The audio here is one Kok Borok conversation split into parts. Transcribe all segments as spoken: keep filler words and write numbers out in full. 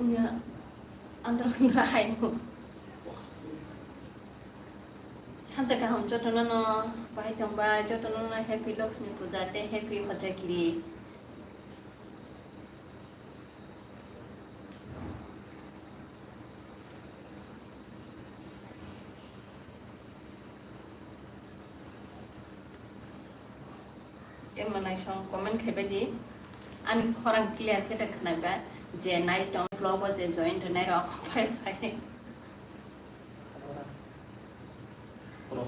Ya, andro andro hai no. Sancha kaham jotono no, bahai tongbai jotono no happy Lakshmi Puja tei happy Hojagiri. Tei mwnaisong comment khaibai di. Ani khorang clear khe da khwnai ba je nai tong vlog o je join rwnai rok phai phai. Oh,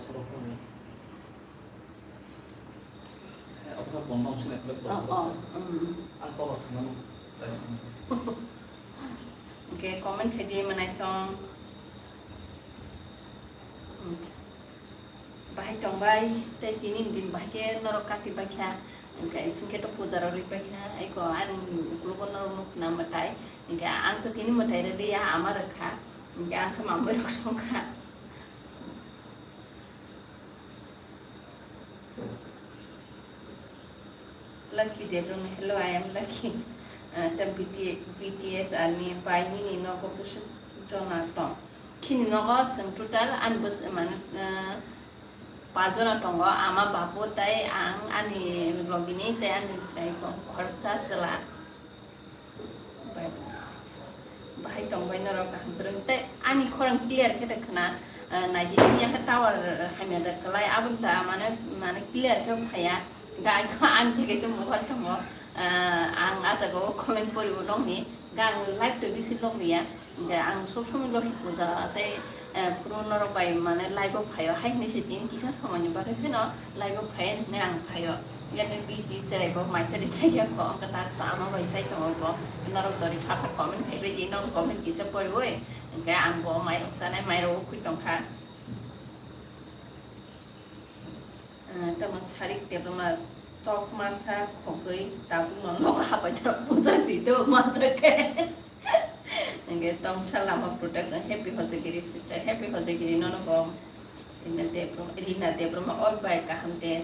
oh, um. Hwnkhe comment khai di mwnaisong. Bahai tongbai, tei tini ni din bahai khe norok kati bai kha. Hwnkhe ising khe to puja rok ri pai kha. Eko ani ukologo norok nuk na mwtai. Hwnkhe ang to tini mwtai rw liya, ama rw kha. Hwnkhe ang khe mamui rok song kha. Lucky Debbarma, hello, I am Lucky. Uh, the B T, B T S army bai nini nogo bwswk jona tong? Chini nogo chwng total ani bwswk mane, uh, pa jona tongo, ama babu tei ang ani logini tei ani bwsai bo khoroksa chwla. Bai, bahai tongbai norok kaham kwrwng. Tei ani khorang clear khe da khwna, eh, naidi sini khe tower hamya da kwlai, aboni da mane, mane clear khe phaiya. Ga ang theke se mobile tongo, eh, ang a jaga o comment pori o nokni, ga ang live to bisi log liya. Hingke ang sob somoi Lokhi puja tei, eh, phuru norok bai mane live o phaio hai hinui se tin kisa somoi ni bagwi pheno live o phai hinui ang phaio. Hingke B G cherai bo mai chari chaya kho, hingke tak to ama bai sai tongo bo. Norok dori kha kha comment khai bai di, norok comment kisa poriwi. Hingke ang bo mai rok chanai, mai rok ukui tong kha. Ah, tamo Sarik Debbarma tok masa khogwi tabuk no nogo habai thok puja di do ma jake. Hingke tongsa lama protection, happy Hojagiri sister, happy Hojagiri nono bo. Rina Debbarma, Rina Debbarma, oi bai kaham de,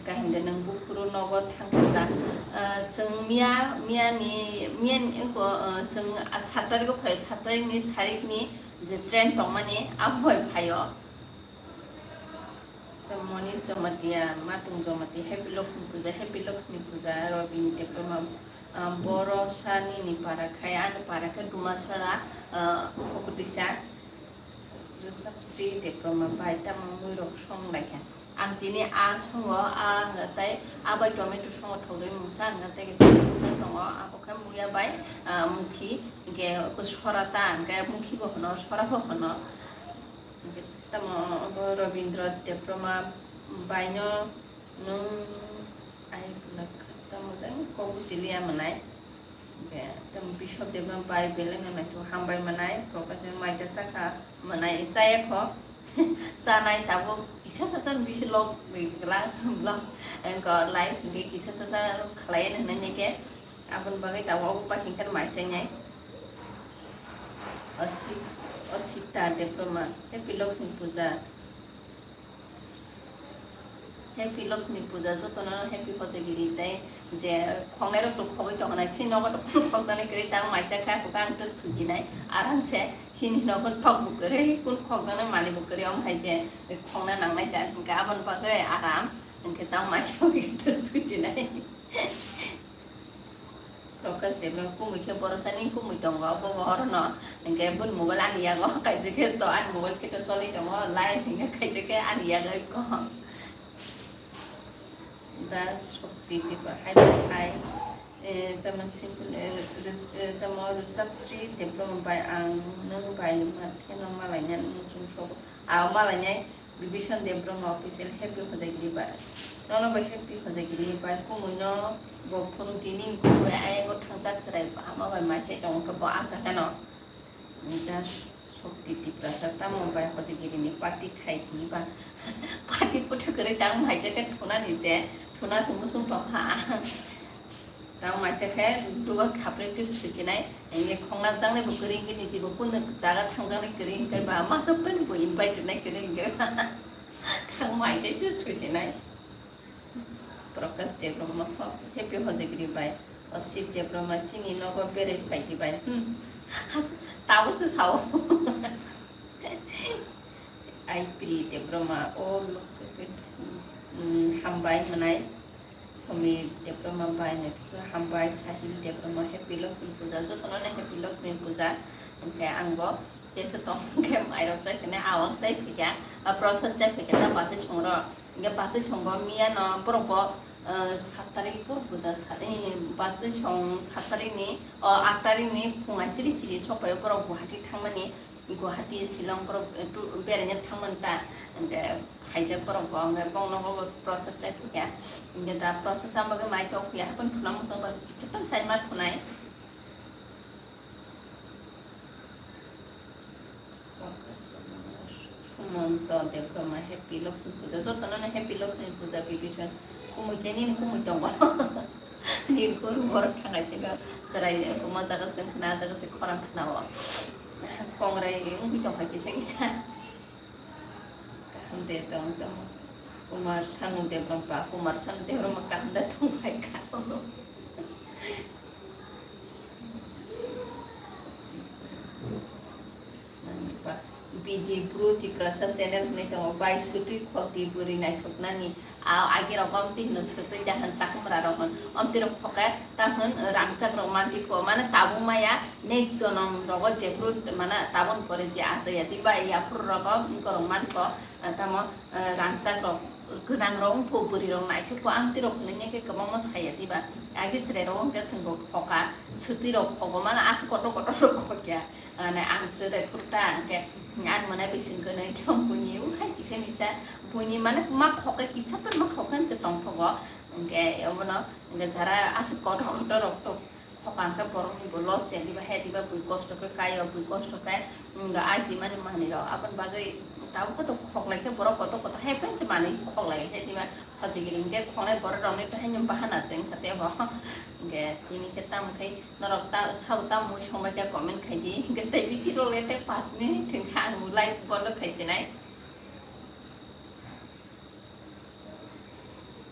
kaham de nwng buphuru nogo thangkha sa. Ah, chwng miya, miya ni, miya ni wngkho, ah, chwng sat tarikh o phaio, sat tarikh ni, Sarik ni je train tongmani, abo bai phaio. Tei Monish Jamatia, Matung Jamatia, happy Lakshmi Puja, happy Lakshmi Puja, Robin Debbarma, ah, boro sa nini para khai, ani para khe Dumasora, ah, Hokutisa, Joseph Sri Debbarma bai tamo mui rok song lai kha. Ang tini a songo, a hwnga tei a bai tomato songo thogwi mungsa hwnga tei kisa tongo, abo khe muya bai, ah, mukhi, hwnkhe sora ta, hwnkhe mukhi bo hwno, sora bo hwno. Tamo obo Robindra Debbarma baino nwng ai kwlak tamo jang kok bwsiliya mwnai. Be, tamo Bishop Debbarma bai belai no naithogo hambai mwnai, Prakash Debbarma mai ta sakha mwnai, chaya kho. Chanai tabuk kisa sasa bisi log ri glak vlog, engko live hwnkhe kisa sasa khlaiya hwnwi hwnkhe aboni bagwi tabuk obo bai hwnkhe mai chainai. Osi-, Osita Debbarma, happy Lakshmi Puja. Happy Lakshmi Puja, jotono happy Hojagiri tei je khongnai rok to khogwi tongo nai, chini nogo to kunu khokjaknai kwrwi, tamo mai chakha, hwnkhe ang to thujinai, aram se chini nogo tok bo kwrwi, kunu khokjaknai manwi bo kwrwi, omo hai je khongna nangnai cha, hwnkhe aboni bagwi aram, hwnkhe tamo mai chakha to thujinai. Prakash Debbarma kumui khe borosani kumui tongo, bo bo horono. Hingke boni mobile ani yago kaisa khe to ani mobile khe to choli tongo, live hingke kaisa khe ani yago ko. Da Shakti Debbarma hai hai. Eh, tamo simple, eh, res-, eh, tamo Rishabh Sri Debbarma bai ang nwng bai ma kheno malaina muchung sobo. A malainai Bibhishan Debbarma official happy Hojagiri bai. Nono bai happy Hojagiri bai. Kumui no bo phunuk tini kumui ayego thangjak chwrai ama bai mai chai tongo khe bo acha khe no. Just Shakti Tiprasa tamo bai Hojagiri ni party khai di ba. Party photo kwrwi tang mai chai khe thuna ni je. Thuna sung sung tong kha. Tamo mai chai khe duga kha practice thujinai. Hingke khongna jaknai bo kwrwi hingke niji bo kunu jaga thangjaknai kwrwi hingke ba masa pen bo invite nai kwrwi hingke ba thang mai se tu thusi nai. Prakash Debbarma kho happy Hojagiri bai. Osip Debbarma chini nogo berai phaidi bai. Hmm. Tabuk se sao. Ai Pri Debroma, o Loksukit, mm, hambai mwnai. Somi Debroma bai naithoksa hambai, Sahil Debroma happy Lakshmi puja, jotono no happy Lakshmi puja. Hwnkhe ang bo tesa tong khe mairok chai sini awang chai phikha, ah, prosad chai phikha ta bachai songrok. Hwnkhe bachai songo miya no borok bo, ah, sat tarik borok bo da sa-, eh, bachai song sat tarik ni, oh, aat tarik ni phung aisiri siri sokphai borok Guwahati thangmani. Guwahati, Shillong borok, eh, tu-, beraina thangmani ta, hwnkhe phaijak borok bo, hwnkhe bongno bo prosad chai phikha. Hwnkhe da prosad chama bagwi mai tok phiya, haphano thuna muchung ba kichik tong chaima thunai. Sumonto Debroma, happy Lakshmi puja. Jotono no happy Lakshmi puja, Bibison. Kumui khe nini kumui tongo. Nini kumui borok thangkaisa khe chwrai, kuma jaga se wngkhwna, jaga se khorang khwnao. Kongrai wngwi tongkha kisa kisa. Kaham de tong tong. Kumar Sanu Debrom pa, Kumar Sanu Debrom kaham de tong bai ka. Nangni pa. Bidi Bru Tiprasa channel hwnwi tongo, bai sutwi khok di bwrwi naithoknani. A, agi rok omtwi hino sutwi jahan chakumra rok hwn. Omtwi rok khoka ta hwn rangchak rok manti pho, mane tabuk maya next jonom rogo jephru mane tabun pore je achaya di bai yaphru rogo wngkorok man pho, tamo, eh, rangchak rok gwnang rok wngpho bwrwi rok naithok pho amtwi rok hwnwi khe kwbangma saya diba. Agi chwrai rok hwnkhe chwng bo khoka sutwi rok khogo mane aswk kotor kotor rok khokya. Mane ang chwrai phuru ta hwnkhe ang mwnai bising khe nai khe buini o hai kisa misa buini mane ma khokhe kisa phano ma khokhe se tongthogo. Hwnkhe obono hwnkhe jara aswk kotor kotor rok to khoka hwnkhe borokni bo loss ya diba he diba bui kosto khe kai o bui kosto khe, hwnkhe aji mani manwi rok aboni bagwi tabuk khe to khoklai khe borok kotor kotor hai pense manwi khoklai he diba hojigiri hwnkhe khonai borok rokni to haino bahana se wngkha tei bo hwnkhe tini khe tamo khai. Norok ta, sabo tamo mui songbai khe comment khai di. Hwnkhe tei bisi rw le tei panch minute hwnkhe ang live bondo khai chinai.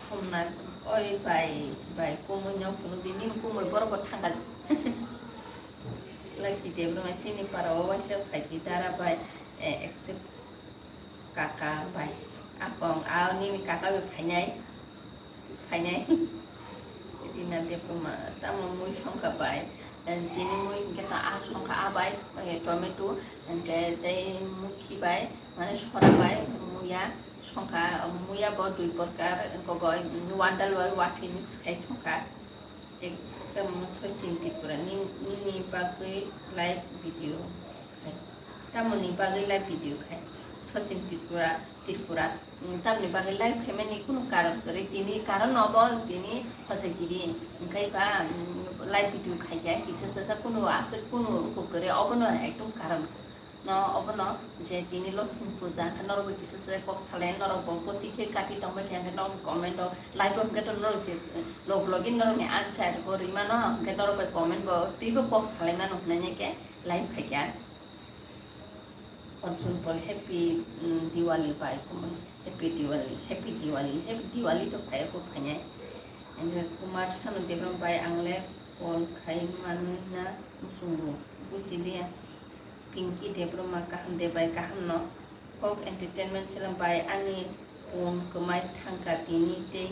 Somnath, oi bai, bai, kumui no phunuk di, nini kumui borok bo thangkha. Lucky Debbarma chini para o waisa phai di, dara bai, eh, accept. Kaka bai, akong, a nini kaka bai phainai, phainai. Rina Debbarma, tamo mui songkha bai, eh, tini mui hwnkhe ta a songkha a bai, eh, tomato, hwnkhe tei mukhi bai, mane sora bai, muya songkha, muya bo dui porkar, wngkha bai, wandal bai, watwi mix khai songkha. Ekdom Sachin Tripura, ni-, nini bagwi live video khai. Tamoni bagwi live video khai. Sachin Tripura, Tripura, mm, tamoni bagwi live khaimani kunu karon kwrwi. Tini karon no bo, tini hojagiri. Hwnkhe ba, mm, live video khaikha, kisa sasa kunu aswk kunu kwrwi, obono ekdom karon. No, obono je tini Lakshmi puja hwnkhe norok bai kisa se kok salai, norok bo poti khe kati tongbai khe hwnkhe norok comment o live o hwnkhe to norok je log logi norokni answer bo rwi mano, hwnkhe norok bai comment bo twibo kok salai mano hwnwi khe live khaikha. Arjun Paul, happy, mm, Diwali bai kumui, happy Diwali, happy Diwali, happy Diwali to phaiya kok phainai. Hwnkhe Kumar Sanu Debram bai ang le call khai manwi na muchungo, buji liya. Pinky Debbarma kaham de bai kaham no. Kok Entertainment channel bai ani phone kwmai thangkha tini tei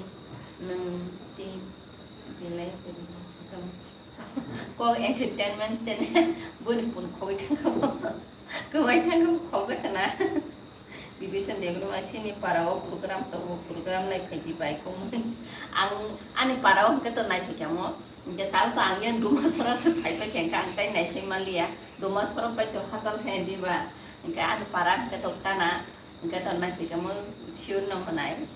nwng tei belai Kok Entertainment channel boni phone khogwi thangkha. Kwmai thangkha khokjakha na. Bibison Debbarma chini para o program tongo, program nai phaidi bai kumui. Ang ani para o hwnkhe to nai phaikha mo. Hwnkhe tang to ang yang Dumasora se phai phaikha hwnkhe ang tai nai phai manliya. Dumasora bai to hachal hai diba. Hwnkhe ani para hwnkhe to kana. Hwnkhe to nai phaikha mo sure no mwnai.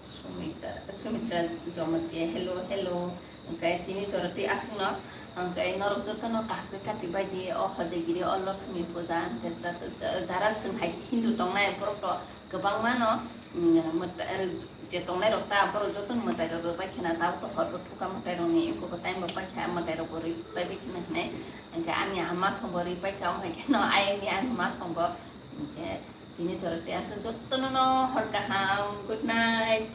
Sumitra, Sumitra Jamatia, hello, hello. Hwnkhe tini jora twi aswkno, hwnkhe norok jotono kaham khe kati bai di, o hojagiri, o Lakshmi puja, hwnkhe jat-, ja-, jara chwng hai Hindu tongnai borok to kwbangma no, mm, mwta-, eh, je tongnai rok ta borok jotono mwtai rok rwbai khena, tabuk to hor bo thuka mwtai rok ni, eko bo time bo paikha mwtai rok bo rwi pai bai khena hinwi, hwnkhe ani ama song bo rwi paikha, omo hai kheno ayang ni ani ma song bo, hwnkhe Tini jora tei aswk jotono no hor kaham, good night.